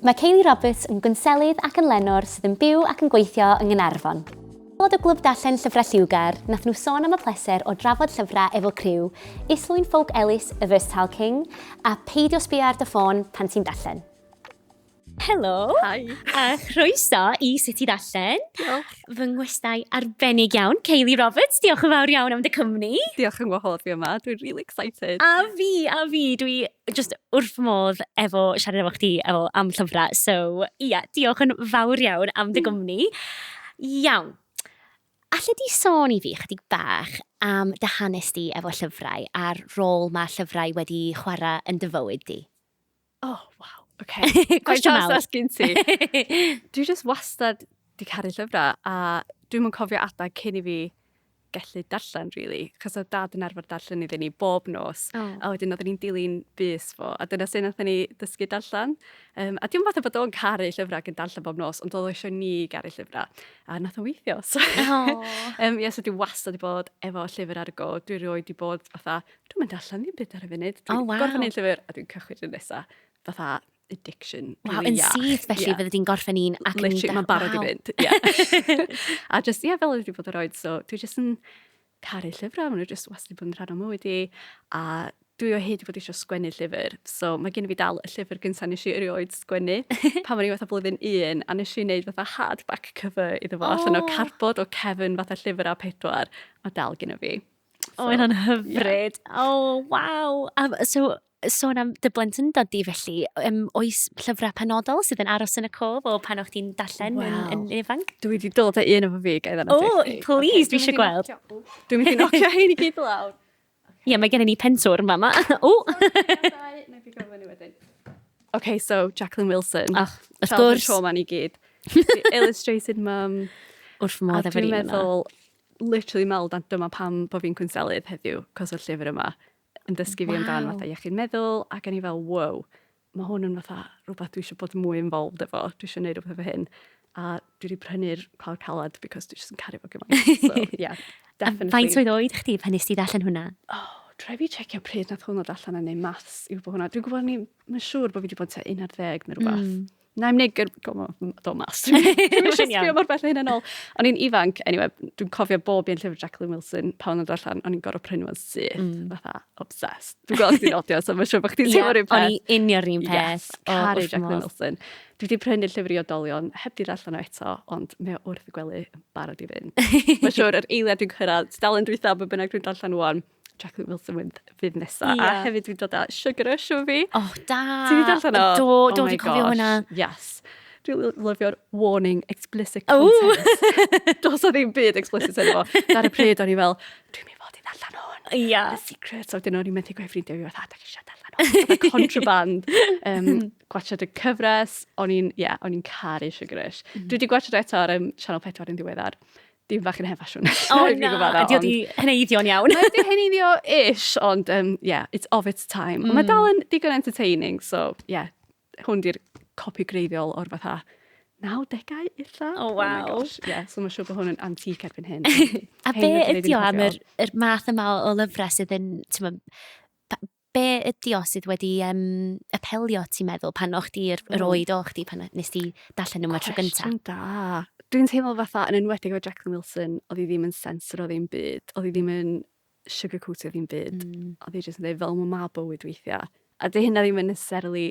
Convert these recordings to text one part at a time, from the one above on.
Mae Kayleigh Roberts yn gwnselydd ac yn lenor sydd yn byw ac yn gweithio yng Nghaernarfon. Aelod o Glwb Darllen Llyfrau Lliwgar, nath nhw sôn am y pleser o drafod llyfrau efo criw, Islwyn Ffowc Elis, y Versatile King, a peidio sbio ar dy ffôn pan ti'n darllen. Helo! Hi! A chroeso i Sut i Ddarllen. Diolch. Fy ngwestai arbennig iawn, Kayleigh Roberts. Diolch yn fawr iawn am dy cwmni. Diolch yn wahodd fi yma. Dwi'n really excited. A fi, a fi. Dwi just wrth fy modd efo siarad efo chdi efo am llyfrau. So, ia, yeah, diolch yn fawr iawn am dy gwmni. Iawn. Alle di sôn i fi chydig bach am dy hanes di efo llyfrau a'r rôl mae llyfrau wedi chwarae yn dy fywyd di? Oh, waw. Okay. Cwestiwn mawr. Gyn ti. Dwi just wastad di caru llyfrau a dwi'm yn cofio adag cyn i fi gallu darllen, really. Chos oedd dad yn arfer darllen iddyn ni bob nos. Oh. A wedyn oedden ni'n dilyn bys fo, a dyna sut nathon ni dysgu darllen. A dim fatha bod o'n caru llyfrau ac yn darllen bob nos, ond oedd o eisiau ni garu llyfrau. A nath o weithio. So, oh. yeah, so dwi wastad wedi bod efo llyfr ar y go. Dwi rioed wedi bod fatha, dwi'n mynd allan ddim byd ar y funud. Dwi'n oh, wow. gorffen un llyfr a dwi'n cychwyn y nesaf. Fatha addiction. Wow, really yn iach. syth felly, yeah. Fydde di'n gorffen un ac yn... Literally, mae'n barod wow. i fynd. Yeah. A just, yeah, fel oedd wedi bod ar oed, so dwi just yn caru llyfrau, maen nhw just wastad wedi bod yn rhan o mywyd i, a dwi o hyd wedi bod eisiau sgwennu llyfr, so mae gen i fi dal y llyfr gyntaf nes i erioed sgwennu, pan o'n i fatha blwyddyn un, a nes i wneud fatha hardback cover iddo fo, oh. allan o cardboard o cefn fatha llyfr A4, mae dal gen i fi. O, oh, hynna'n hyfryd. Yeah. Oh, waw. So, sôn am dy blentyndod di felly, oes llyfrau penodol sydd yn aros yn y cof o pan o'ch ti'n darllen Wel, yn ifanc? Dwi wedi dod â un efo fi, ga i ddangos O, i chdi. please, dwi eisiau gweld. Dwi'n mynd i nocio hein i gyd lawr. Ie, yeah, mae gennym ni pentwr yn fama. O! Okay, so Jacqueline Wilson. Ach, wrth Childhood gwrs. Trauma ni gyd. The Illustrated Mum. Wrth fy modd A efo'r dwi'n un yna. meddwl, literally meddwl, na dyma pam bod fi'n cwnselydd heddiw, cos o'r llyfr yma yn dysgu fi amdan Waw. fatha iechyd meddwl, ac o'n i fel, wow, mae hwn yn fatha rhywbeth dwi eisiau bod mwy involved efo, dwi eisiau gwneud rhywbeth efo hyn. A dwi wedi prynu'r Clawr Caled because dwi jyst yn caru fo gymaint. So, yeah, A definitely. faint oedd oed chdi pan nes ti ddarllen hwnna? Oh, try fi checio pryd nath hwn ddod allan yn ei maths i wybod hwnna. Dwi'n gwybod ni, mae'n siŵr bod fi wedi bod tua 11 neu rhywbeth. Na i'm neud do maths. Dwi'n eisiau sbio mor bell hyn yn ôl. O'n i'n ifanc, anyway, dwi'n cofio bob un llyfr Jacqueline Wilson pan o'n dod allan, o'n i'n gorfod prynu fo'n syth, fatha obsessed. Dwi'n gweld chdi'n nodio, so mae'n siŵr bod chdi'n teimlo'r un O'n peth. i unio'r un peth. Yes, caru Jacqueline Wilson. Dwi wedi prynu llyfr i oedolion, heb di ddarllen o eto, ond mae o wrth y gwely yn barod i fynd. Mae'n siŵr yr eiliad dwi'n cyrraedd, tudalen dwytha, be bynnag dwi'n darllen wan, Jacqueline Wilson fydd, fydd nesa. Yeah. A hefyd dwi'n dod â Sugar Rush efo fi. Oh, da. Ti wedi darllen o? Do, Oh do, my dwi'n cofio gosh, hwnna. Yes. Dwi'n lyfio'r warning, explicit Oh. content. Does o ddim byd explicit yn efo. Ar y pryd o'n i fel, dwi'n mynd fod i ddarllen hwn. Ia. The secret. So wedyn o'n i'n methu gweud ffrindiau fi, fatha, da chi eisiau darllen hwn. Fatha contraband. Gwatchad y cyfres, o'n i'n, yeah, o'n i'n caru Sugar Rush. Dwi wedi gwatchad eto ar Channel 4 yn ddiweddar. Dim bach yn hen ffasiwn. O Rhaid fi na, gyfadda, ydi o ond- di heneiddio'n iawn. Mae wedi heneiddio ish, ond yeah, it's of its time. Ond mae dal yn digon entertaining, so yeah, hwn di'r copi greiddiol o'r fatha 90au illa. Oh, Oh my wow. gosh, yeah, so mae'n siŵr bod hwn yn antique erbyn hyn. A Hein be ydi ydi o am cofio. yr math yma o lyfrau sydd yn, ti'n be ydi o sydd wedi apelio, ti'n meddwl, pan o'ch di yr oed o chdi, pan nes ti darllen nhw yma tro gynta? Cwestiwn da. Dwi'n teimlo fatha, yn enwedig efo Jacqueline Wilson, oedd hi ddim yn sensor o ddim byd, oedd hi ddim yn sugarcoatio ddim byd. Oedd hi jyst yn dweud fel mae ma bywyd weithiau. A di hynna ddim yn necessarily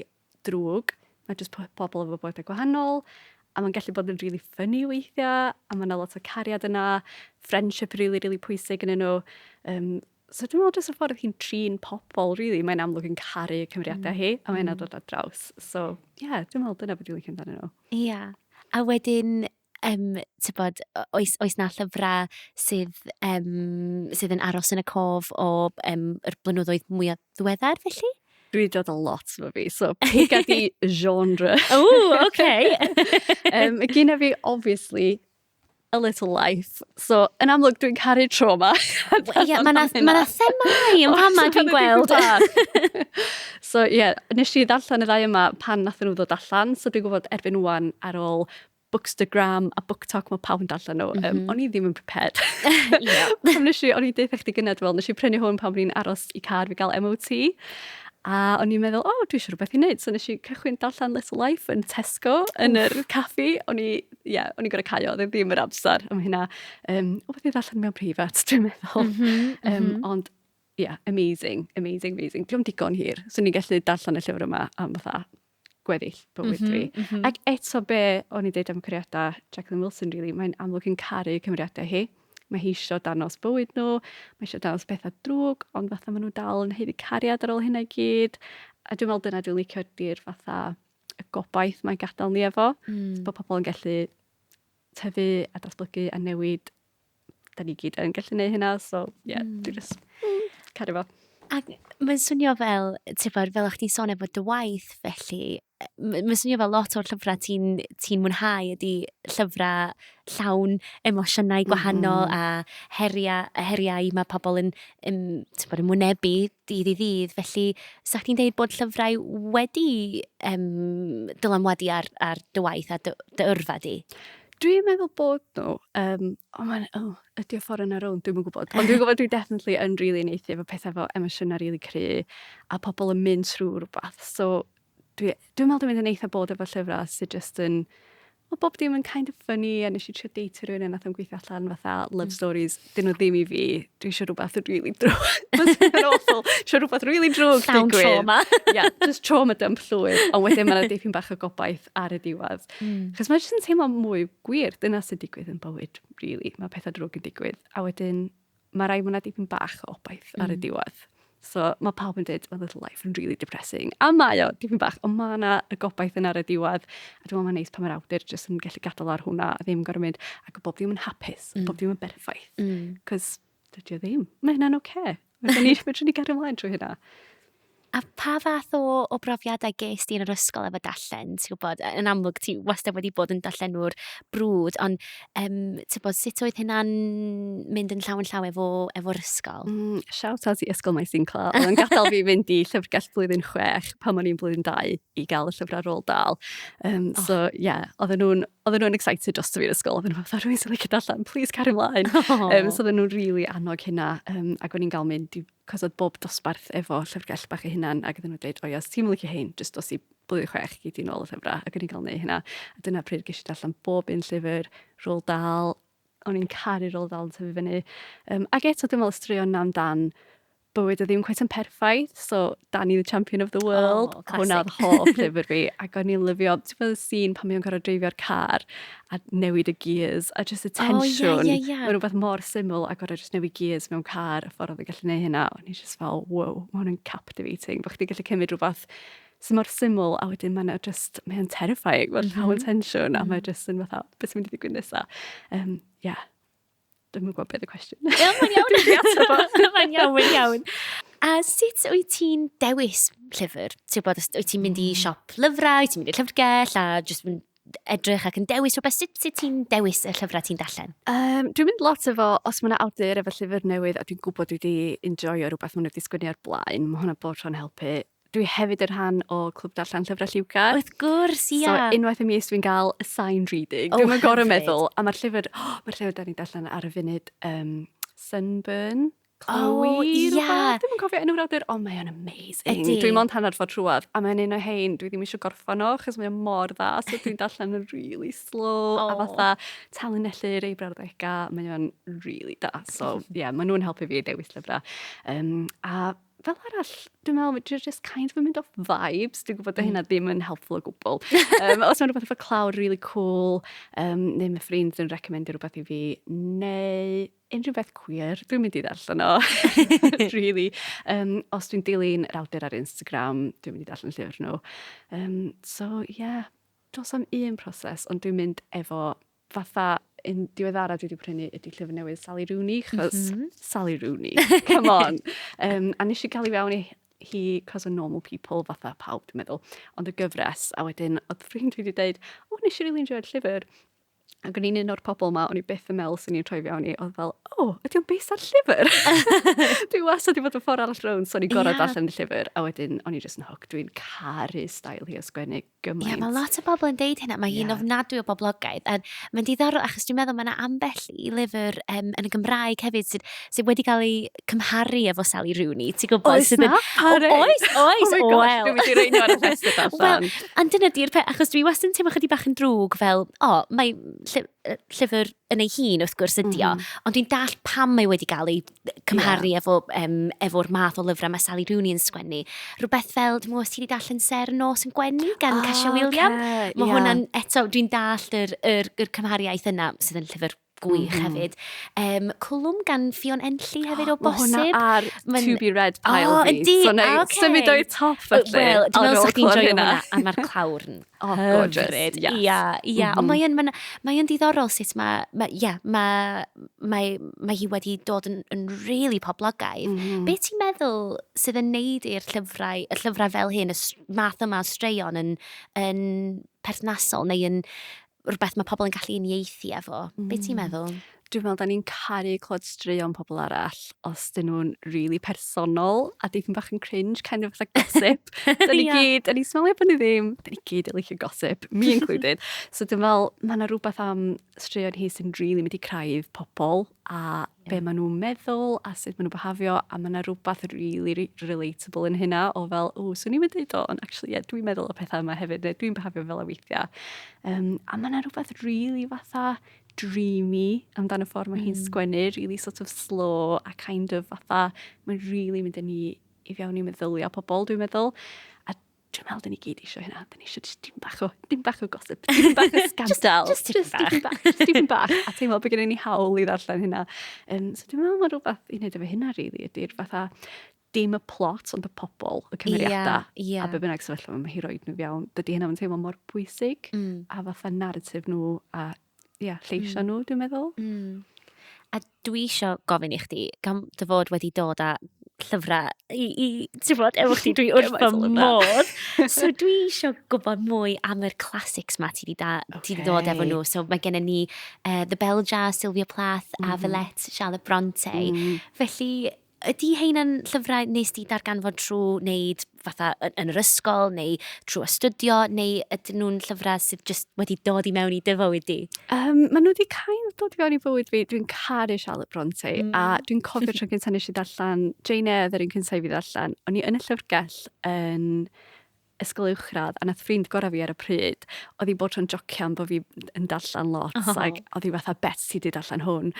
drwg, mae jyst pobl efo bywydau gwahanol, a mae'n gallu bod yn really funny weithiau, a mae yna lot o cariad yna, friendship really, really pwysig yn nhw. So dwi'n meddwl jyst y ffordd hi'n trin pobl, really, mae'n amlwg yn caru cymeriadau hi, a mae'n dod ar draws. So, yeah, dwi'n meddwl dyna beth dwi'n licio amdanyn nhw. Ia. A wedyn, tybod, oes na llyfrau sydd yn aros yn y cof o yr blynyddoedd mwyaf ddiweddar, felly? Dwi wedi dod â lot efo fi, so piga di genre. O, oce. Gynna fi, obviously, A Little Life. So, yn amlwg, dwi'n caru trauma. Ie, mae 'na ma 'na themâu yn fama dwi'n gweld. So, ie, yeah, nes i ddarllen y ddau yma pan nath nhw ddod allan. So, dwi'n gwybod erbyn wan ar ôl Bookstagram a BookTok mae pawb yn darllen nhw. O'n i ddim yn prepared. Pan nes i, o'n i'n deutha chdi gynnau, dwi'n meddwl, nes i prynu hwn pan o'n i'n aros i car fi gael MOT. A o'n i'n meddwl, o, dwi eisiau rhywbeth i wneud. So nes i cychwyn darllen Little Life yn Tesco, yn yr caffi. O'n i, ie, yeah, o'n i'n gorau cael o, oedd e ddim yr amser am hynna. Um, o beth i ddarllen mewn preifat, dwi'n meddwl. Mm -hmm, um, mm -hmm. Ond, ie, yeah, amazing, amazing, amazing. Dwi'n digon hir. So ni'n gallu darllen y llyfr yma am fatha gweddill bywyd mm -hmm, fi. Mm -hmm. Ac eto be o'n i'n deud am cymeriadau Jacqueline Wilson, really, mae'n amlwg yn caru cymeriadau hi. Mae hi eisiau danos bywyd nhw, mae eisiau danos pethau drwg, ond fatha maen nhw dal yn haeddu cariad ar ôl hynna i gyd. A dwi'n meddwl dyna dwi'n licio ydy'r fatha y gobaith mae'n gadael ni efo. Bod pobl yn gallu tyfu a datblygu a newid. Da ni gyd yn gallu neud hynna, so ie, yeah, dwi'n just caru fo. Ac mae'n swnio fel, ti'n bod, fel o'ch ti'n sôn efo dy waith felly, mae'n swnio fel lot o'r llyfrau ti'n ti mwynhau ydy llyfrau llawn emosiynau gwahanol mm -hmm. a heriau, heriau mae pobl yn, yn, ti'n bod, yn wynebu dydd i ddydd. Felly, sa chdi'n deud bod llyfrau wedi um, dylanwadu ar, ar dy waith a dy, dy yrfa di? Dwi'n meddwl bod nhw. Um, oh, man, oh, ydy o ffordd yna rownd, dwi'n yn gwybod. Ond dwi'n gwybod dwi definitely yn really uniaethu efo pethau efo emosiynau really cry a pobl yn mynd trwy rhywbeth. So dwi, dwi'n meddwl dwi'n mynd yn eitha bod efo llyfrau sydd just yn Mae bob dim yn kind of funny a nes i trio deitio rhywun a nath o'n gweithio allan fatha love mm. stories. Dyn nhw ddim i fi. Dwi eisiau rhywbeth really drwg. Mae'n awful. Eisiau rhywbeth really drwg Llawn digwydd. trauma. yeah, just trauma dump llwyr. Ond wedyn mae'n dipyn bach o gobaith ar y diwedd. Chos mae jyst yn teimlo mwy gwir. Dyna sy'n digwydd yn bywyd, really. Mae pethau drwg yn digwydd. A wedyn mae rhaid bod 'na dipyn bach o obaith ar y diwedd. So mae pawb yn dweud, mae Little Life yn really depressing. A mae o, dipyn bach, ond mae yna y gobaith yna ar y diwedd. A dwi'n meddwl mae'n neis pan mae'r awdur jyst yn gallu gadael ar hwnna a ddim gorfod mynd, ac bob dim yn hapus, mm. bob dim yn berffaith. Cos dydy o ddim. Mae hynna'n oce. Okay. Fedrwn ni, fedrwn ni gario ymlaen trwy hynna. A pa fath o, o brofiadau ges di yn yr ysgol efo darllen? Ti'n gwybod, yn amlwg ti wastad wedi bod yn darllenwr brwd, ond um, ti'n gwybod, sut oedd hynna'n mynd yn llaw yn llaw efo, efo'r ysgol? Shout out i Ysgol Maes Sinclair. Oedd yn gadael fi fynd i llyfrgell blwyddyn 6 pan o'n i'n blwyddyn 2 i gael y llyfrau Roald Dahl. Oh. So, yeah, oedden nhw'n oedden nhw'n excited dros fi'n ysgol. Oedden nhw'n fatha, rhywun sy'n licio darllen, please cario ymlaen. Oh. So oedden nhw'n really annog hynna. Ac o'n i'n gael mynd i cos oedd bob dosbarth efo llyfrgell bach ei hunan, ac oedden nhw'n dweud, o ia, os ti'n licio hein, jyst dos i blwyddyn 6 gei di nôl y llyfrau, ac o'n i'n cael neud hynna. A dyna pryd ges i darllen bob un llyfr, Roald Dahl, o'n i'n caru Roald Dahl yn tyfu fyny. Ac eto, dwi'n meddwl y straeon 'na amdan bywyd o ddim cweit yn perffaith, so Danny the Champion of the World, oh, hwnna oedd hoff llyfr fi, ac o'n i'n lyfio, ti'n gwybod y scene pan mae o'n gorfod dreifio'r car a newid y gears, a just y tensiwn. Oh, yeah, yeah, yeah. Mae'n rhywbeth mor syml a gorfod just newid gears mewn car, y ffordd oedd yn gallu gwneud hynna, o'n i just fel, wow, mae hwn yn captivating, bod chdi'n gallu cymryd rhywbeth sy'n mor syml, a wedyn mae'n just, mae'n terrifying, mae'n llawn tensiwn, a mae'n just yn fatha, beth sy'n mynd i ddigwydd nesaf? Yeah. Dwi'm yn gwybod beth y cwestiwn. Ie, mae'n iawn. Dwi 'di ateb o. Mae'n iawn, mae'n iawn. A sut wyt ti'n dewis llyfr? Ti'n gwybod, os wyt ti'n mynd i siop lyfrau, wyt ti'n mynd i'r llyfrgell a jyst yn edrych ac yn dewis rhywbeth. Sut, sut ti'n dewis y llyfrau ti'n darllen? Um, dwi'n mynd lot efo, os mae yna awdur efo llyfr newydd a dwi'n gwybod dwi wedi enjoyo rhywbeth maen nhw wedi sgwennu ar blaen, mae hwnna bob tro'n helpu. Dwi hefyd yn rhan o Clwb Darllen Llyfrau Lliwgar. Wrth gwrs, ia. So unwaith y mis dwi'n gael assigned reading. Oh, dwi'n mynd gorau meddwl. A mae'r llyfr, oh, mae'r llyfr da ni'n darllen ar y funud, Sunburn. Chloe, oh, ia. Dwi'n cofio enw'r awdur, ond mae o'n amazing. Ydy. Dwi'n mond hanner ffordd trwadd, a mae'n un o hein, dwi ddim eisiau gorffan o, chos mae'n mor dda, so dwi'n darllen yn really slow, oh. a fatha tanlinellu rei brawddegau, mae o'n really da. So, ie, yeah, maen nhw'n helpu fi i dewis llyfrau. A fel arall, dwi'n meddwl, dwi'n just kind of yn mynd off vibes. Dwi'n gwybod mm. hynna ddim yn helpful o gwbl. Os mae'n rhywbeth efo clawr really cool, neu mae ffrind yn recomendio rhywbeth i fi, neu unrhyw beth queer, dwi'n mynd i ddarllen o. really. Os dwi'n dilyn yr awdur ar Instagram, dwi'n mynd i darllen llyfr nhw. So, yeah, does am un proses, ond dwi'n mynd efo fatha un diweddara dwi wedi prynu ydy llyfr newydd Sally Rooney, chos Sally Rooney, come on. A nes i gael i fewn i hi cos o Normal People, fatha pawb dwi'n meddwl, ond y gyfres, a wedyn oedd ffrind fi wedi dweud, o, nes i really enjoy'r llyfr. Ac o'n i'n un o'r pobl ma, o'n i byth yn meddwl swn i'n troi fewn i, oedd fel, o, oh, ydy o'n based ar llyfr? Dwi wastad wedi bod yn ffordd arall rownd, so o'n i'n gorfod darllen y llyfr, a wedyn o'n i jyst yn hooked. Dwi'n caru style hi o sgwennu gymaint. Ie, yeah, mae lot o bobl yn deud hynna, mae hi'n yeah. ofnadwy o boblogaidd. A mae'n diddorol, achos dwi'n meddwl mae yna ambell i lyfr yn y Gymraeg hefyd sydd, sydd wedi cael ei cymharu efo Sally Rooney, ti'n gwybod? Oes na? Pare? Oes, oes, oh my gosh, dwi'n mynd i roi nhw ar y rhestr darllen. Wel, ond dyna di'r peth, achos dwi wastad yn teimlo chydig bach yn drwg fel, o, oh, mae llyfr yn ei hun wrth gwrs ydi o, ond dwi'n dallt pam mae wedi cael ei cymharu yeah. efo, efo'r math o lyfrau mae Sally Rooney yn sgwennu. Rhywbeth fel, dwi'n meddwl, os ti wedi darllen Ser Nos yn Gwenu gan oh, Casia William. Okay, mae yeah. hwnna'n, eto, dwi'n dallt yr, yr, yr cymhariaeth yna sydd yn llyfr gwych hefyd. Cwlwm gan Ffion Enlli hefyd o bosib. Mae hwnna ar to be read pile oh, fi. Yndi, so na i okay. symud o'i top felly. Wel, dwi'n meddwl sa'ch chi'n joio hwnna. A mae'r clawr yn oh, gorgeous. Hyfryd. Yes. Ia, ia. Ond mae'n mae, mae diddorol sut mae, mae, ia, mae, mae, mae hi wedi dod yn, yn really poblogaidd. Be ti'n meddwl sydd yn neud i'r llyfrau, y llyfrau fel hyn, y math yma o straeon yn, yn perthnasol neu yn rhywbeth mae pobl yn gallu uniaethu efo. Mm. Be ti'n meddwl? Dwi'n meddwl, da ni'n caru clywed straeon pobl arall os dyn nhw'n really personol a dipyn bach yn cringe, kind of like gossip. Da ni yeah. gyd, da ni'n smalio bod ni ddim, da ni gyd yn licio gossip, me included. So dwi'n meddwl, mae yna rhywbeth am straeon hi sy'n really mynd i craidd pobl a yeah. be maen nhw'n meddwl a sut maen nhw'n behafio, a mae yna rhywbeth really relatable yn hynna o fel, o, swn i'n deud o, ond actually, yeah, dwi'n meddwl o pethau yma hefyd, neu dwi'n behafio fel a weithiau. A mae yna rhywbeth really fatha dreamy amdano ffordd mae hi'n sgwennu, really sort of slow a kind of fatha, mae'n really mynd â ni i fewn i meddyliau pobl, dwi'n meddwl. A dwi'n meddwl dyn ni gyd eisiau hynna. Dyn ni eisiau just dim bach o, dim bach o gossip, dim bach o scandal. Just tipyn bach. Just tipyn bach. A teimlo bod gennym ni hawl i ddarllen hynna. So dwi'n meddwl mae rhywbeth i wneud efo hynna, really, ydy'r fatha dim y plot, ond y pobl, y cymeriadau. Yeah. A be bynnag sefyllfa mae hi roed nhw fewn. Dydy hynna yn teimlo mor bwysig. A fatha narrative nhw a yeah, lleisiau nhw, dwi'n meddwl. A dwi isio gofyn i chdi, gan dy fod wedi dod â llyfrau i ti'n bod, efo chdi, dwi wrth fy modd. So dwi isio gwybod mwy am yr classics ma ti di, da, okay. ti di dod efo nhw. So mae gennym ni The Bell Jar, Sylvia Plath, a Villette, Charlotte Bronte. Felly, ydy heina'n llyfrau nes di darganfod trwy wneud fatha yn yr ysgol neu trwy astudio, neu ydyn nhw'n llyfrau sydd just wedi dod i mewn i dy fywyd di? Maen nhw wedi kind of dod i fewn i fywyd fi. Dwi'n caru Charlotte Bronte, a dwi'n cofio tro cyntaf nes i ddarllen Jane Eyre, yr un cyntaf i fi ddarllen. O'n i yn y llyfrgell yn ysgol uwchradd, a nath ffrind gorau fi ar y pryd, oedd hi bod tro'n jocian bod fi yn darllen lot, oh. Like, oedd hi fatha, bet ti di darllen hwn.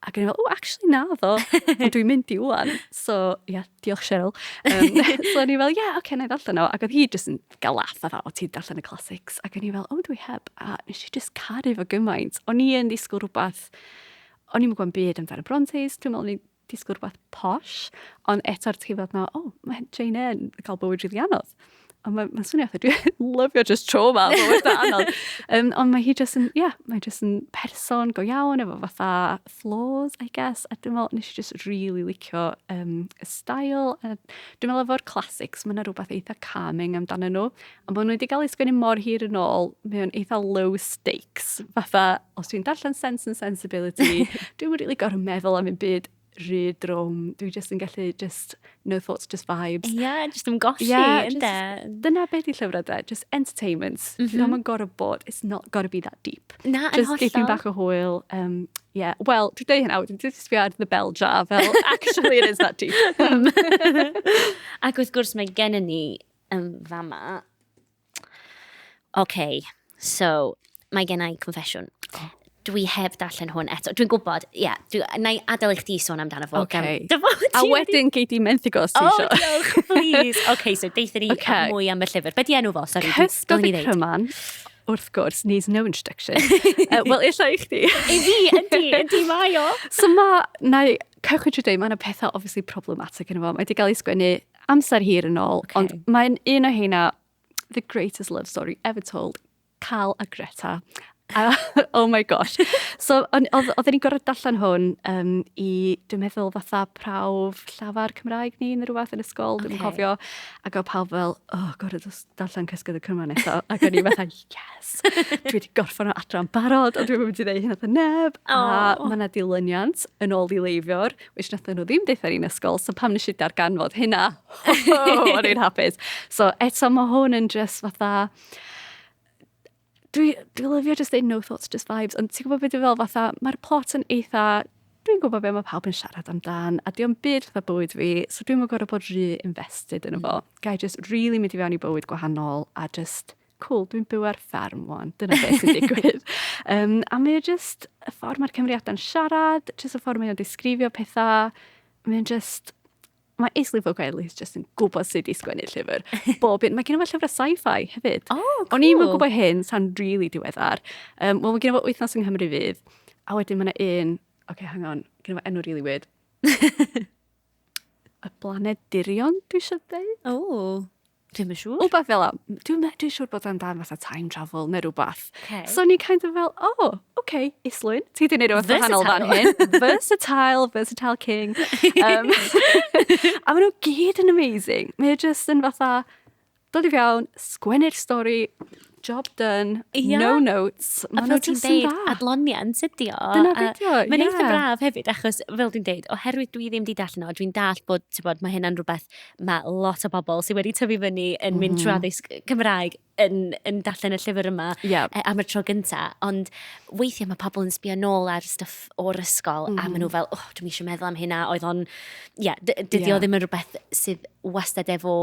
Ac o'n i fel, oh, actually na ddo, ond dwi'n mynd i wan. So, yeah, diolch Cheryl. So o'n i fel, yeah, okay, na i ddarllen o. Ac oedd hi jyst yn gael laugh, fatha, o, ti'n darllen y classics. Ac o'n i fel, oh, dwi heb. A nes i just caru fo gymaint. O'n i yn disgwyl rhywbeth, o'n i'n gwybod byd amdano Brontes, dwi'n meddwl o'n i'n disgwyl rhywbeth posh, ond eto'r teimlad na, oh, mae Jane Eyre yn cael bywyd rili anodd. Ond mae'n ma swnio fatha, dwi'n lyfio just trauma, bywyd anodd. Ond mae hi just yn, yeah, mae just yn person go iawn efo fatha flaws, I guess. A dwi'n meddwl, nes i just really licio y style. A dwi'n meddwl efo'r classics, mae yna rhywbeth eitha calming amdano nhw. Ond maen nhw wedi cael eu sgwennu mor hir yn ôl, mae o'n eitha low stakes. Fatha, os dwi'n darllen Sense and Sensibility, dwi'n really gorfod meddwl am un byd rhy drwm. Dwi just yn gallu just, no thoughts, just vibes. Yeah, just ymgolli, yeah, ynde? Dyna beth i llyfrau de, just entertainment. Mm -hmm. Ddim bod, it's not gotta be that deep. Na, yn just hollol. Dipyn bach o hwyl. Yeah, well, dwi'n dweud hynna, wedyn dwi'n sbio ar The Bell Jar, fel, actually it is that deep. Ac wrth gwrs mae gennym ni yn fama. OK, so mae gen i confession. Oh. Dwi heb darllen hwn eto. Dwi'n gwybod, ie, yeah, na i adael i chdi sôn amdano fo. Okay. A wedyn gei di menthyg os ti Oh, isio. Diolch, please. OK, so deitha ni Okay. mwy am y llyfr. Be di enw fo? Sorry, Cysgod dylwn y i ddeud. Cryman, wrth gwrs, needs no introduction. Wel, illa i chdi. I fi, yndi, yndi mae o. So ma, na i cychwyn trwy dweud, mae yna pethau obviously problematic yn efo. Mae wedi cael ei sgwennu amser hir yn ôl, Okay. ond mae'n un o heina, the greatest love story ever told, Cal a Greta. Oh my gosh. So, oedden ni'n gorfod darllen hwn i, dwi'n meddwl, fatha prawf llafar Cymraeg ni neu rhywbeth yn ysgol, dwi'n cofio. Ac oedd pawb fel, "Oh, gorfod darllen Cysgod y Cryman eto." Ac o'n i fatha, "Yes, dwi wedi gorffen o adran barod, ond dwi'n mynd i ddeud hynna wrth neb." A mae yna dilyniant yn ôl i Leifior, which nath nhw ddim deutha ni'n ysgol, so pam nes i darganfod hynna, oh, o'n i'n hapus. So eto mae hwn yn just fatha, dwi lyfio just deud "no thoughts, just vibes", ond ti'n gwybod beth dwi'n fel fatha, mae'r plot yn eitha, dwi'n gwybod beth mae pawb yn siarad amdan, a dio'm byd fatha bywyd fi, so dwi'n gorfod bod rhy invested yn fo. Gai just really mynd i fewn i bywyd gwahanol, a just, cool, dwi'n byw ar fferm wan, dyna beth sy'n digwydd. A mae o just, y ffordd mae'r cymeriadau'n siarad, just y ffordd mae o'n disgrifio pethau, mae'n just, mae Islwyn Ffowc Elis just yn gwybod sut i sgwennu llyfr. Bob un. Mae gen i fo llyfrau sci-fi hefyd. Oh, cool. O'n i'n gwybod hyn tan really diweddar. Wel, mae gen i fo Wythnos yng Nghymru Fydd. A wedyn mae yna un... Okay, hang on. Gen i fo enw really weird. Y Blaned Dirion, dwi eisiau dweud. Oh, dwi'm yn siŵr. Wbath fel 'a. Dwi'n siŵr bod amdan fatha time travel neu rhywbeth. So o'n i'n kind of fel, "Oh, okay, Islwyn, ti di wneud rhywbeth wahanol fan hyn." Versatile, versatile king. A maen nhw gyd yn amazing. Mae o just yn fatha, dod i fewn, sgwennu'r stori, job done, no notes. A fel ti'n deud, adloniant ydi o. Dyna beth ydi o, Mae'n eitha braf hefyd, achos fel dwi'n deud, oherwydd dwi ddim di darllen o, dwi'n dallt bod, ti'n bod, mae hynna'n rhywbeth mae lot o bobl sydd wedi tyfu fyny yn mynd trwy addysg Cymraeg yn darllen y llyfr yma am y tro gynta. Ond weithiau mae pobl yn sbio nôl ar stuff o'r ysgol a maen nhw fel, "Oh, dwi'n eisiau meddwl am hynna." Oedd o'n, ie, yeah, dydy o ddim yn rhywbeth sydd wastad efo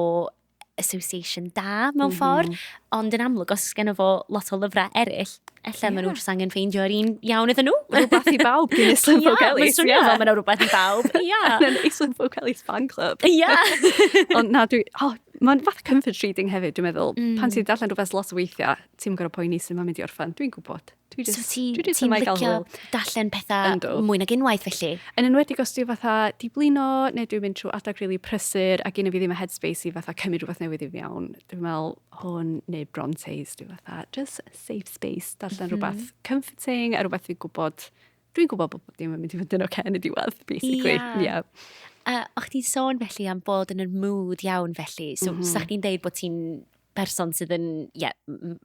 association da mewn ffordd. Ond yn amlwg, os gen fo lot o lyfrau eraill, ella maen nhw jyst angen ffeindio'r un iawn iddyn nhw. Rhywbeth i bawb gyn Islwyn Ffowc Mae'n Elis. swnio fel mae 'na rhywbeth i bawb. Ia. Yn Islwyn Ffowc Elis fan club. Ia. Ond na, dwi... Oh, mae'n fath comfort reading hefyd, dwi'n meddwl. Pan ti'n darllen rhywbeth lot o weithiau, ti'n gorfod poeni sut mae'n mynd i orffen. Dwi'n gwybod. Dwi So just, ti, dwi just ti'n yma i gael licio hwyl. darllen pethau Yndw. mwy nag unwaith felly? Yn enwedig os dwi fatha di blino, neu dwi'n mynd trwy adag really prysur, a gen i fi ddim y headspace i fatha cymryd rhywbeth newydd i fewn. Dwi'n meddwl hwn neu Brontes, dwi'n fatha just safe space, darllen rhywbeth comforting a rhywbeth dwi'n gwybod bod bob dim yn mynd i fod yn oce yn y diwedd, basically. Ie. Yeah. O'ch ti'n sôn felly am bod yn y mood iawn felly. So, mm -hmm. sa chdi'n deud bod ti'n person sydd yn, ie, yeah,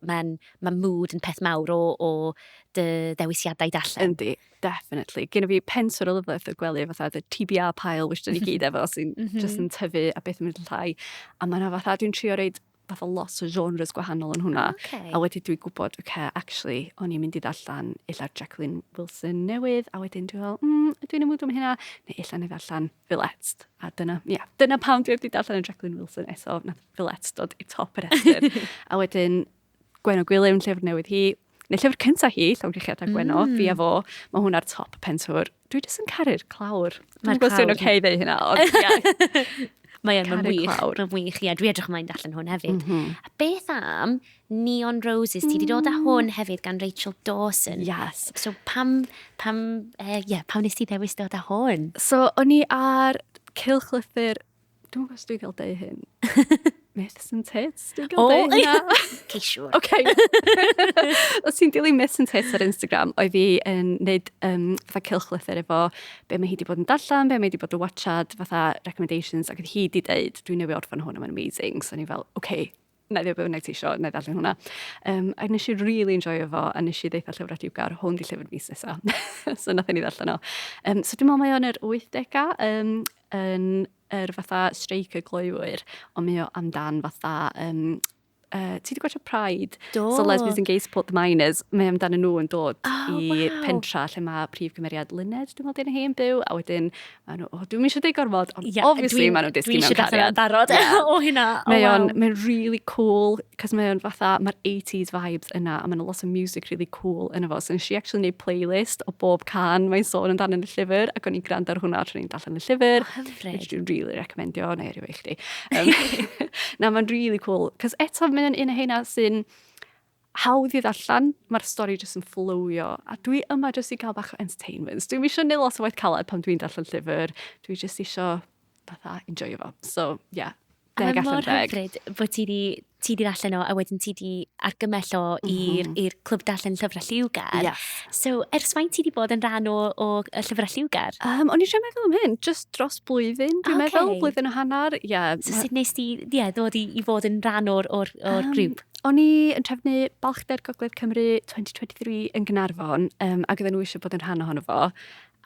mae'n ma mood yn peth mawr o dy ddewisiadau darllen? Yndi, definitely. Gen i fi pentwr o lyfrau wrth y gwely, fatha the TBR pile, which dyn ni gyd efo, sy'n just yn tyfu a beth yn mynd yn llai. A mae yna fatha, dwi'n trio reid fatha lot o genres gwahanol yn hwnna. A wedyn dwi'n gwybod, okay, actually, o'n i'n mynd i ddarllen illa Jacqueline Wilson newydd, a wedyn dwi'n fel, dwi'n y mood am hynna, neu illa neu ddarllen Villette. A dyna, yeah, dyna pam dwi wedi darllen y Jacqueline Wilson eto, nath Villette dod i top yr rhestr. A wedyn, Gwenno Gwilym, llyfr newydd hi, neu llyfr cyntaf hi, Llongyfarchiadau Gwenno, Fi a Fo, mae hwnna'r top pentwr. Dwi jyst yn caru'r clawr. Mae'r Dwi'n gwybod os yw'n clawr. oce i ddeud hynna, ond ie. Mae yn, mae'n Caru wych. clawr. Mae'n wych, ie. Dwi edrych ymlaen darllen hwn hefyd. A beth am Neon Roses? Ti wedi dod â hwn hefyd gan Rachel Dawson. Yes. So pam, yeah, pam nes ti ddewis dod â hwn? So, o'n i ar cylchlythyr, dwi'n gwybod os dwi'n cael deud hyn. Myths and Tits, dwi'n cael deud hynna? Okay, sure. OK. Os ti'n dilyn Myths and Tits ar Instagram, oedd hi yn neud fatha cylchlythyr efo be mae hi wedi bod yn darllen, be mae hi wedi bod yn watchad, fatha recommendations, ac oedd hi wedi deud, "Dwi'n newydd orffen hwn, mae'n amazing." So o'n i fel, "OK, na i ddweud be bynnag ti isio, na i ddarllen hwnna." A nes i really enjoyo fo, a nes i ddeutha Llyfrau Lliwgar, "Hwn di llyfr mis nesa." So nath ni ddarllen o. So dwi'n meddwl mae o'n yr 80au, yn yr fatha streic y gloywyr, ond mae o amdan fatha... ti wedi gwachio Pride? Do. So Lesbians and Gays Support the Miners, mae amdano nhw yn dod i pentra lle mae prif gymeriad Luned, dwi'n meddwl dyn hi yn byw, a wedyn, maen nhw, oh, dwi'n eisiau deud gormod, ond obviously maen nhw'n disgyn Dwi mewn eisiau darllen cariad. o'n barod o hynna. Oh, Mae o'n, wow. mae'n really cool, cos mae o'n fatha, mae'r 80s vibes yna, a mae'n lot o music really cool yna fo. So nes i actually neud playlist o bob cân mae'n sôn amdano yn y llyfr, ac o'n i'n gwrando ar hwnna tra o'n i'n darllen y llyfr. Oh, hyfryd. Which dwi'n really recommendio, neu rhywbeth i chdi. Na, mae'n really cool. Cos eto, mae'n un o heina sy'n hawdd i ddarllen, mae'r stori jyst yn flowio. A dwi yma jyst i gael bach o entertainment. Dwi'n eisiau neud lot o waith caled pan dwi'n darllen llyfr. Dwi jyst eisiau fatha enjoyo fo. So, yeah. 10 allan 10. Mor hyfryd bod ti di, ti di ddarllen o a wedyn ti di argymell o i'r mm -hmm. clwb darllen llyfrau lliwgar. Yes. So, ers faint ti di bod yn rhan o, o y llyfrau lliwgar? Um, o'n i eisiau meddwl am hyn, just dros blwyddyn, dwi'n okay. meddwl, blwyddyn o hanner. Yeah. So, sut nes ti yeah, ddod i, i fod yn rhan o'r, or, or um, grŵp? O'n i yn trefnu Balchder Gogledd Cymru 2023 yn Gynarfon, um, ac oedden nhw eisiau bod yn rhan ohono fo.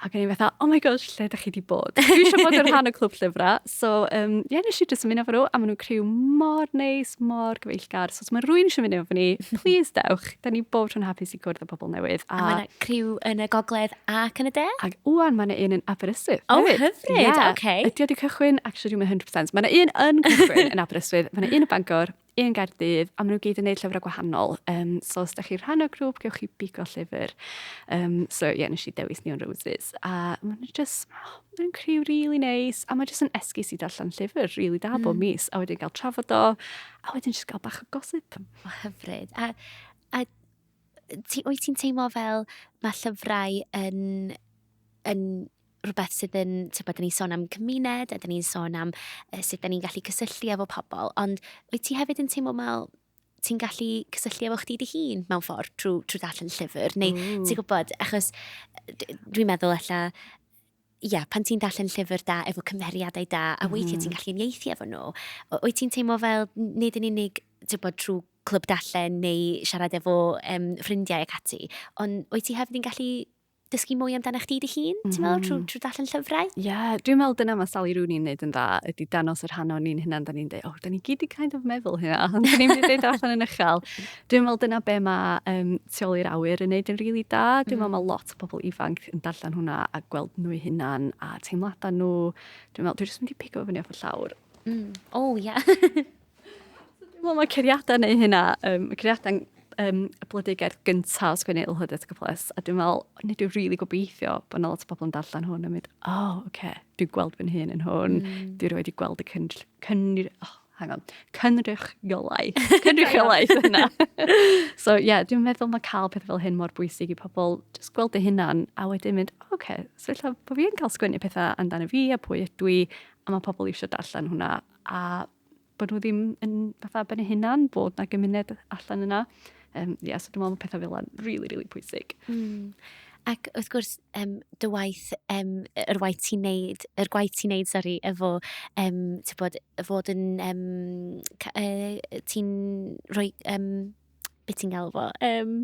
Ac o'n i fatha, oh my gosh, lle da chi di bod? Dwi eisiau bod yn rhan o clwb llyfrau. So, um, yeah, nes i jyst ymuno efo nhw, a maen nhw'n criw mor neis, mor gyfeillgar. So, os mae rhywun eisiau mynd efo ni, please dewch. Da ni bob tro'n hapus i gwrdd â pobl newydd. A, a mae yna criw yn y gogledd ac yn y de? Ac wwan, mae yna un yn Aberystwyth. Oh, hyfryd, yeah. okay. Ydy o di cychwyn? Actually, dwi'n 100%. Mae yna un yn cychwyn yn Aberystwyth, mae yna un yn Bangor, un Gaerdydd, a maen nhw gyd yn neud llyfrau gwahanol. Um, so os da chi rhan o'r grŵp, gewch chi bigo llyfr. Um, so ie, yeah, nes i dewis Neon Roses. A maen nhw just, oh, maen nhw'n criw really nice, a mae just yn esgus i darllen llyfr really da bob mis, a wedyn gael trafod o, a wedyn just gael bach o gossip. O, hyfryd. A, a ti, wyt ti'n teimlo fel mae llyfrau yn, yn rhywbeth sydd yn, ti'n bod, ni'n sôn am cymuned, a dyn ni'n sôn am uh, sut dyn ni'n gallu cysylltu efo pobl, ond wyt ti hefyd yn teimlo fel ti'n gallu cysylltu efo chdi dy hun mewn ffordd trwy, trwy darllen llyfr, neu mm. ti'n gwybod, achos dwi'n meddwl ella, ia, pan ti'n darllen llyfr da efo cymeriadau da, a weithiau mm. ti'n gallu uniaethu efo nhw, wyt ti'n teimlo fel nid yn unig, ti'n bod, trwy clwb darllen neu siarad efo um, ffrindiau ac ati, ond wyt ti hefyd yn gallu dysgu mwy amdano chdi dy hun, ti'n meddwl, trwy, trwy darllen llyfrau? Ie, yeah, dwi'n meddwl dyna mae Sally Rooney'n neud yn dda, ydy danos yr rhan o'n ni'n hunan, da ni'n dweud, oh, da ni gyd i kind of meddwl hynna, ond da ni'n mynd i ddeud allan yn uchel. Dwi'n meddwl dyna be mae um, Tu ôl i'r awyr yn neud yn rili really da. Dwi'n meddwl mae lot o bobl ifanc yn darllen hwnna a gweld nhw eu hunan a teimladau nhw. Dwi'n meddwl, dwi'n jyst mynd i pigo fyny off y llawr. Mm. Oh, ie. Yeah. Dwi'n meddwl mae curiadau neu hynna, um, curiadau'n um, y blodeugerdd gyntaf sgwennu Little Hood Plus, a dwi'n meddwl, nid dwi'n rili really gobeithio bod yna lot o bobl yn darllen hwn a mynd, oh, oce, okay, dwi'n gweld fy hun yn hwn, mm. dwi rioed wedi gweld y cyn, cyn, oh, hang on, cynrychiolaeth, cynrychiolaeth yna. so, ie, yeah, dwi'n meddwl mae cael pethau fel hyn mor bwysig i pobl just gweld eu hunan a wedyn mynd, oh, oce, okay, so ella bod fi yn cael sgwennu pethau amdano fi a pwy ydw i, a mae pobl eisiau darllen hwnna, a bod nhw ddim yn fatha ben eu hunan, bod na gymuned allan yna. Um, yeah, so dwi'n meddwl mae pethau fel yna'n really, really pwysig. Mm. Ac wrth gwrs, um, dy waith, um, yr waith ti'n neud, yr gwaith ti'n neud, sori, efo, um, ti'n bod, fod yn, um, uh, ti'n rhoi, um, beth ti'n gael fo? Um,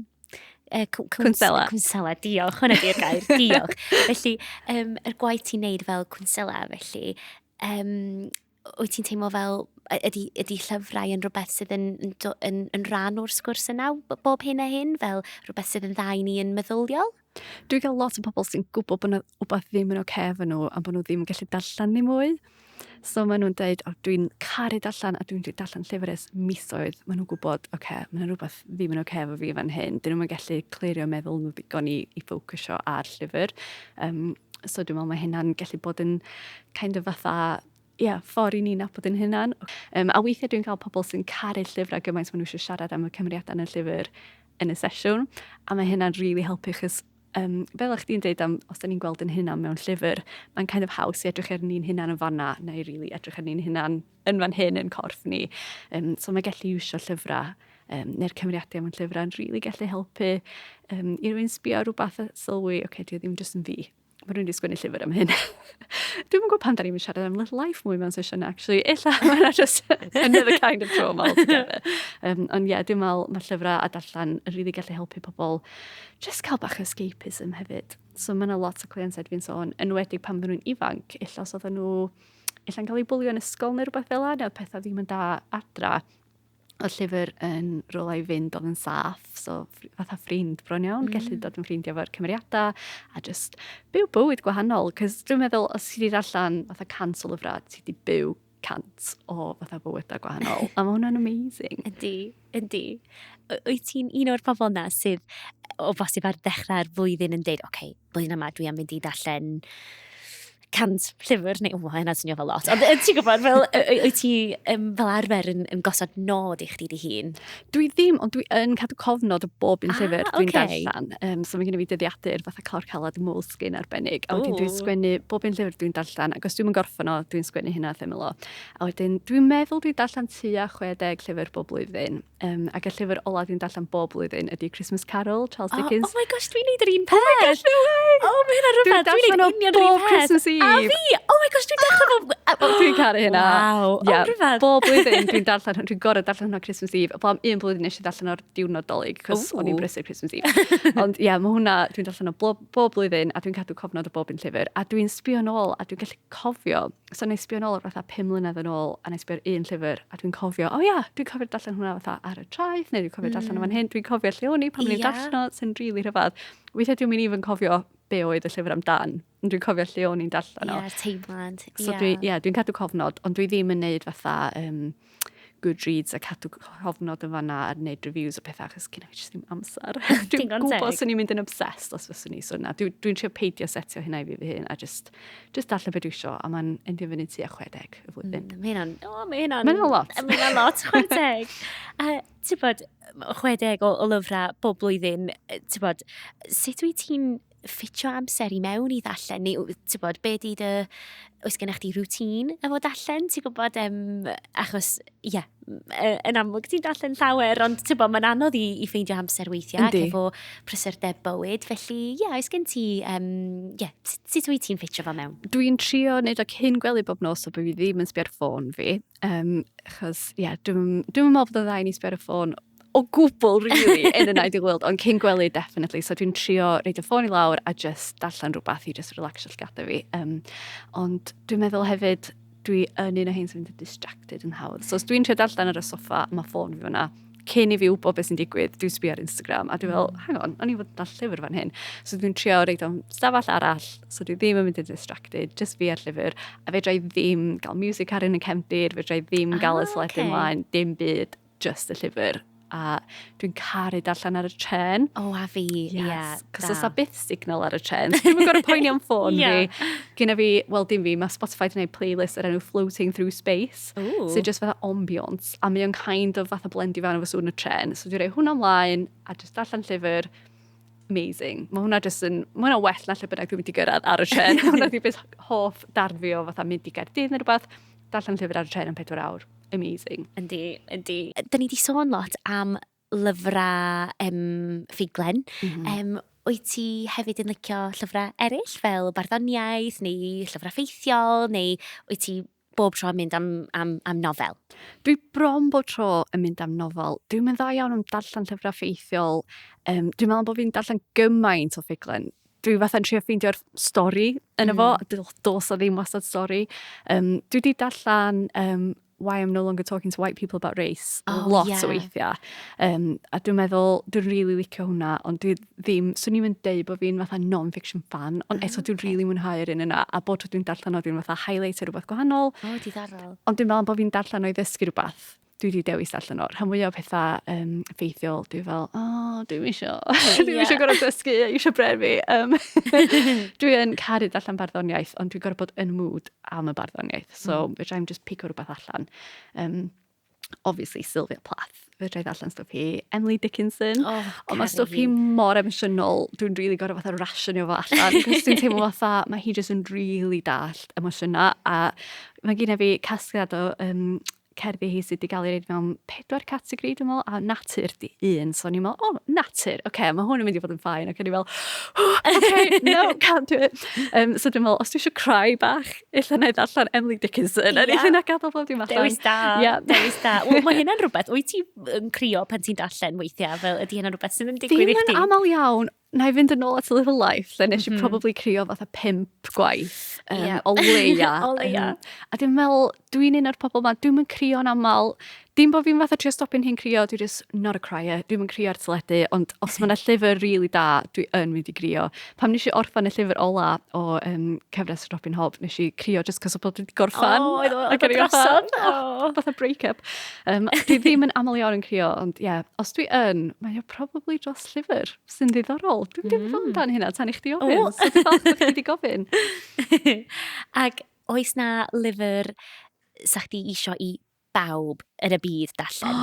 uh, cwnsela. Cwnsela, diolch, hwnna di'r gair, diolch. Felly, um, yr gwaith ti'n neud fel cwnsela, felly, um, wyt ti'n teimlo fel, ydy, ydy llyfrau yn rhywbeth sydd yn, yn, yn, yn rhan o'r sgwrs yna bob hyn a hyn, fel rhywbeth sydd yn dda i ni yn meddyliol? Dwi'n cael lot o bobl sy'n gwybod bod yna wbeth ddim yn oce okay efo nhw a bod nhw ddim yn gallu darllen ni mwy. So maen nhw'n dweud, oh, dwi'n caru darllen a dwi'n darllen llyfr ers misoedd. Maen nhw'n gwybod, oce, okay, mae yna rhywbeth ddim yn oce okay efo fi fan hyn. Dyn nhw'n gallu clirio meddwl nhw ddigon i, i ffocysio ar llyfr. Um, so dwi'n meddwl mae hynna'n gallu bod yn kind of fatha yeah, ffordd i ni nabod yn hunan. Um, a weithiau dwi'n cael pobl sy'n caru llyfrau gymaint maen nhw eisiau siarad am y cymeriadau yn y llyfr yn y sesiwn. A mae hynna'n really helpu chos um, fel o'ch chdi'n deud am os da ni'n gweld yn hunan mewn llyfr, mae'n kind of haws i edrych ar ni'n hunan yn fanna, neu really edrych ar ni'n hunan yn fan hyn yn corff ni. Um, so mae gallu iwsio llyfrau um, neu'r cymeriadau mewn llyfrau yn really gallu helpu um, i rywun sbio ar rhywbeth a sylwi, oce, okay, di o ddim jyst yn fi. Mae rhywun wedi sgwennu llyfr am hyn. Dwi'n gwybod pan da ni'n siarad am Little Life mwy mewn sesiwn, actually. Ella, mae'n just another kind of trauma altogether. Um, ond ie, yeah, dwi'n meddwl mae llyfrau a darllen yn really gallu helpu pobl just cael bach o escapism hefyd. So mae yna lot o cleientiaid fi'n sôn, enwedig pan maen nhw'n ifanc, ella os oedden nhw ella'n cael eu bwlio yn ysgol neu rhywbeth fel 'na, neu oedd pethau ddim yn da adra, oedd llyfr yn rhywle i fynd oedd yn saff, so fatha ffrind bron iawn, mm. gallu dod yn ffrindiau efo'r cymeriadau, a just byw bywyd gwahanol, cos dwi'n meddwl os ti wedi darllen fatha cant o lyfrau, ti wedi byw cant o fatha bywydau gwahanol, a mae hwnna'n amazing. Ydy, ydy. Wyt ti'n un o'r pobl na sydd o bosib ar ddechrau'r flwyddyn yn deud, oce, okay, blwyddyn yma dwi am fynd i darllen 100 llyfr, neu, o, hynna'n swnio fel lot, ond ti'n gwybod, fel, wyt ti fel arfer yn gosod nod i chdi dy hun? Dwi ddim, ond dwi yn cadw cofnod o bob un llyfr dwi'n darllen. So mae gen i fi dyddiadur fatha Clawr Calad Moleskine arbennig. A wedyn dwi'n sgwennu bob un llyfr dwi'n darllen, ac os dwi'm yn gorffen o, dwi'n sgwennu hynna wrth ymyl o. A wedyn dwi'n meddwl dwi'n darllen tua 60 llyfr bob blwyddyn. Ac y llyfr ola dwi'n darllen bob blwyddyn ydy Christmas Carol, Charles Dickens. Oh my gosh, dwi'n neud yr un peth! Oh my gosh, no way! Oh, mae hynna'n rhywbeth. Dwi'n darllen o bob Christmas Eve. A fi! Oh my gosh, dwi'n dechrau bob... Dwi'n caru hynna. Waw, yeah. Rhyfedd. Bob blwyddyn dwi'n darllen, dwi'n gorfod darllen hwnna Christmas Eve. Ond am un blwyddyn nes i darllen o'r diwrnod Dolig, cos o'n i'n brysur Christmas Eve. Ond ie, yeah, mae hwnna, dwi'n darllen o bob, bob blwyddyn, a dwi'n cadw cofnod o bob un llyfr. A dwi'n sbio nôl, a dwi'n gallu cofio, so na i sbio nôl ar fatha 5 mlynedd yn ôl, a na i sbio ar un llyfr, a dwi'n cofio, o oh, ia, dwi'n cofio darllen hwnna fatha ar y traeth, neu dwi'n cofio darllen mm. fan hyn, dwi'n cofio lle o'n i pan o'n i'n darllen o, sy'n rili really rhyfedd. Weithiau dwi'n mynd even cofio be oedd y llyfr amdan, ond dwi'n cofio lle o'n i'n darllen o. Ie, yeah, teimlad. So dwi, yeah, dwi'n cadw cofnod, ond dwi ddim yn neud fatha Goodreads a cadw cofnod yn fanna a wneud reviews o pethau, achos gyda fi jyst ddim amser. Dwi'n gwybod swn i'n mynd yn obsessed os fyswn i, so na, dwi'n dwi trio peidio setio hynna i fi fy hun a just darllen beth dwi isio, a mae'n endio fyny tua 60 y flwyddyn. Mae hynna'n, oh, mae hynna'n... Mae hynna'n lot. Mae hynna'n lot, 60. A ti'n bod, 60 o lyfrau bob blwyddyn, ti'n bod, sut wyt ti'n ffitio amser i mewn i ddarllen, neu ti'n bod, be di dy, oes gennych chdi routine efo darllen, ti'n gwybod, achos, ie, yeah, yn amlwg ti'n darllen llawer, ond ti'n bod, mae'n anodd i ffeindio amser weithiau, ac efo prysurdeb bywyd, felly, ie, yeah, oes gen ti, yeah, sut wyt ti'n ffitio fo mewn? Dwi'n trio wneud o cyn gwely bob nos, so bod fi ddim yn sbio ar ffôn fi, achos, ie, yeah, dwi'n dwi meddwl bod yn dda i ni sbio ar y ffôn o gwbl, really, in an ideal world, ond cyn gwely, definitely. So dwi'n trio roid y ffôn i lawr a just darllen rhywbeth i just relaxio llgadau fi. Ond dwi'n meddwl hefyd, dwi yn un o hein sy'n mynd yn distracted yn hawdd. So os dwi'n trio darllen ar y soffa, mae ffôn fi fyna, cyn i fi wybod beth sy'n digwydd, dwi'n sbio ar Instagram, a dwi'n fel, hang on, o'n i fod yn darllen llyfr fan hyn. So dwi'n trio roid o'n stafell arall, so dwi ddim yn mynd yn distracted, just fi a'r llyfr, a fedra i ddim gael music ar yn y cefndir, fedra i ddim gael y teledu ymlaen, dim byd, just y llyfr. A dwi'n caru darllen ar y trên. O, oh, a fi, ie. Yes, cos oes byth signal ar y trên. So dwi'n gorfod poeni am ffôn fi. Gyda fi, wel dim fi, mae Spotify wedi gwneud playlist ar enw Floating Through Space. Ooh. So just fatha ambience. A mae o'n kind of fatha blendio fewn efo sŵn y trên. So dwi'n rhoi hwnna ymlaen a just darllen llyfr. Amazing. Mae hwnna just yn, mae hwnna well na lle bynnag dwi'n mynd i gyrraedd ar y trên. Hwnna di beth hoff darn fi o fatha mynd i Gaerdydd neu rhywbeth. Darllen llyfr ar y trên am 4 awr. Amazing. Yndi, yndi. Da ni wedi sôn lot am lyfrau ffuglen. Wyt ti hefyd yn licio llyfrau eraill fel barddoniaeth neu llyfrau ffeithiol, neu wyt ti bob tro yn mynd am nofel? Dwi bron bob tro yn mynd am nofel. Dwi'm yn dda iawn am darllen llyfrau ffeithiol. Dwi'n meddwl bod fi'n darllen gymaint o ffuglen. Dwi fatha'n trio ffeindio'r stori yn efo, dos o ddim wastad stori. Dwi wedi darllen Why I'm No Longer Talking to White People About Race lot o weithiau. A dwi'n meddwl, dwi'n really licio hwnna, ond dwi ddim, swn i'n mynd deud bod fi'n fatha non-fiction fan, ond eto dwi'n really mwynhau'r un yna, a bod tro dwi'n darllen o, dwi'n fatha highlight rhywbeth gwahanol. O, diddorol. Ond dwi'n meddwl bod fi'n darllen o i ddysgu rhywbeth. Dwi wedi dewis darllen o. Rhan fwyaf o pethau ffeithiol, dwi fel, o, oh, dwi'm isio. Dwi'm isio gorfod dysgu, eisiau brên fi. Dwi yn caru darllen barddoniaeth, ond dwi'n gorfod bod yn mood am y barddoniaeth. So, fedra i'm just pico rhywbeth allan. Obviously, Sylvia Plath. Fedra i ddarllen stwff hi. Emily Dickinson. Oh, ond mae stwff hi mor emosiynol. Dwi'n really gorfod fatha rationio fo allan. Cos dwi'n teimlo fatha, mae hi just yn really dallt emosiynau. A mae gen i fi casgliad o cerddi hi sydd wedi cael ei roid mewn 4 categori, dwi'n meddwl, a natur di un. So o'n i'n meddwl, oh, natur, oce, okay, mae hwn yn mynd i fod yn fine. Ac o'n i'n meddwl, oh, okay, no, can't do it. So dwi'n meddwl, os dwi eisiau cry bach, ella na i ddarllen Emily Dickinson, a yeah. na gadael bob dim allan. Dewis da, yeah. Dewis da. Wel, mae hynna'n rhywbeth, wyt ti yn crio pan ti'n darllen weithiau, fel ydy hynna'n rhywbeth sydd yn digwydd i chdi? Ddim yn aml iawn. Na i fynd yn ôl at a Little Life, lle nes i probably crio fatha 5 gwaith, o leia. O leia. A dwi'n meddwl, dwi'n un o'r pobl ma, dwi'm yn crio'n aml, Dim bod fi'n fatha trio stopio'n hun crio, dwi just not a crier. Dwi'm yn crio ar teledu, ond os mae yna llyfr really da, dwi yn mynd i grio. Pam nes i orffen y llyfr ola o cyfres Robin Hobb, nes i crio just cos o bod wedi gorffen. O, oedd o drosodd. Oh, fatha break-up. Dwi ddim yn aml iawn yn crio, ond ie, yeah, os dwi yn, mae o probably dros llyfr sy'n ddiddorol. Dwi'n ddim mm. amdan hynna tan i chdi ofyn. So dwi'n falch bod chdi wedi gofyn. Ac oes na lyfr sa chdi isio i bawb yn y byd darllen?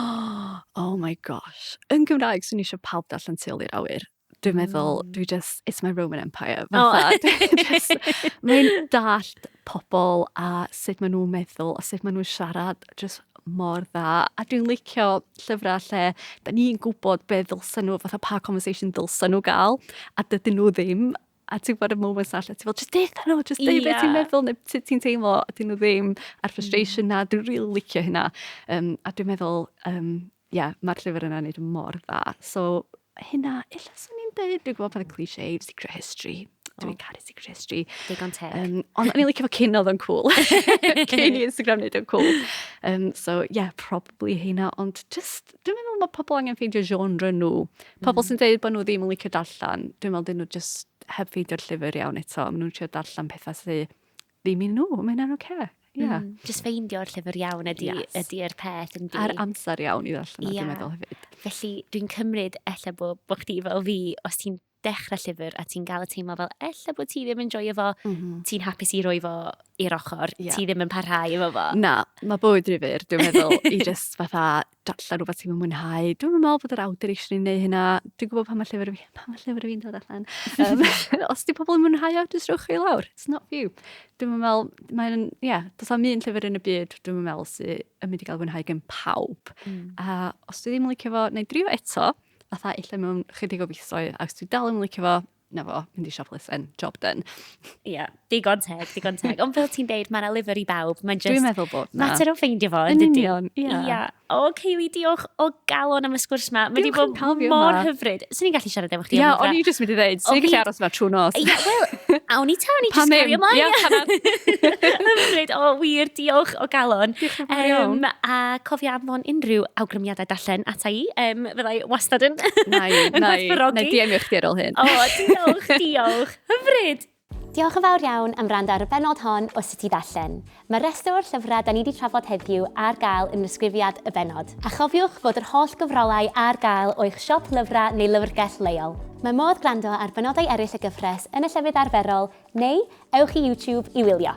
Oh my gosh. Yn Gymraeg, swn i eisiau pawb darllen Tu ôl i'r awyr. Dwi'n meddwl, dwi just, it's my Roman Empire. Fatha, oh. just, mae'n dallt pobl a sut maen nhw'n meddwl a sut maen nhw'n siarad, just mor dda. A dwi'n licio llyfrau lle da ni'n gwybod be ddylsen nhw, fatha pa conversation ddylsen nhw gael, a dydyn nhw ddim. A ti'n gwybod y moments na lle ti'n fel, just deutha nhw, just deud yeah. beth ti'n meddwl neu sut ti'n teimlo, a dyn nhw ddim, a'r frustration mm. na, dwi'n really licio hynna. A dwi'n meddwl, yeah, mae'r llyfr yna'n neud mor dda. So, hynna, illa swn i'n deud, dwi'n gwybod pan y cliché, Secret History. Dwi'n oh. caru Secret History. Digon teg. Ond o'n i'n licio fo cyn oedd o'n cool. Cyn i Instagram neud o'n cool. So, yeah, probably hynna. Ond just, dwi'n meddwl mae pobl angen ffeindio genre nhw. Pobl sy'n dweud bod nhw ddim yn licio darllen, dwi'n meddwl dyn nhw just heb ffeindio'r llyfr iawn eto. Maen nhw'n trio darllen pethau sydd ddim i nhw. Mae hynna'n oce. Okay. Yeah. Just ffeindio'r llyfr iawn ydy, yes. ydy'r peth. Yndi. A'r amser iawn i ddarllen, yeah. Dwi'n meddwl hefyd. Felly dwi'n cymryd ella bod bo chdi fel fi, os ti'n dechrau llyfr a ti'n gael y teimlo fel ella bod ti ddim yn joio fo, ti'n hapus i roi fo i'r ochr, yeah. Ti ddim yn parhau efo fo. Na, mae bywyd rhy fyr, dwi'n meddwl, i just fatha darllen rhywbeth ti'n mwynhau. Dwi'n meddwl bod yr awdur eisiau ni wneud hynna. Dwi'n gwybod pan mae llyfr fi, pan mae llyfr fi'n dod allan. Os di pobl yn mwynhau o, just rhowch chi lawr. It's not for you. Dwi'n meddwl, mae'n, ie, yeah, does am un llyfr yn y byd, dwi'n meddwl, sy'n yn mynd i gael mwynhau gen pawb. A os dwi ddim yn licio fo, neu drio eto, fatha illa mewn chydig o fisoedd, a os dwi dal yn licio fo, na fo, mynd i siop listen, job done. Ie, yeah, digon teg, digon teg. Ond fel ti'n deud, mae yna lyfr i bawb. Mae'n just Dwi'n meddwl bod na. Mater o ffeindio fo, yn union, ie. Ia. O, Kaylee, diolch o galon am y sgwrs ma. Mae wedi bod mor hyfryd. Swn i'n gallu siarad efo chdi. Ie, o'n i jyst mynd i ddeud, swn i'n gallu aros yma trwy nos. Ie, wel, awn ni ta, ni jyst cario ymlaen. Ie, panad. Hyfryd, o, wir, diolch o galon. Diolch yn fawr iawn. A cofio anfon unrhyw awgrymiadau darllen ata i. Fyddai wastad yn Na i, na i. Na i DM-io chdi ar ôl hyn. O, diolch, diolch. Hyfryd. Diolch yn fawr iawn am wrando ar y bennod hon o Sut i Ddarllen. Mae rhestr o'r llyfrau da ni wedi trafod heddiw ar gael yn nisgrifiad y bennod. A chofiwch fod yr holl gyfrolau ar gael o eich siop lyfrau neu lyfrgell leol. Mae modd gwrando ar benodau eraill y gyfres yn y llefydd arferol neu ewch i YouTube i wylio.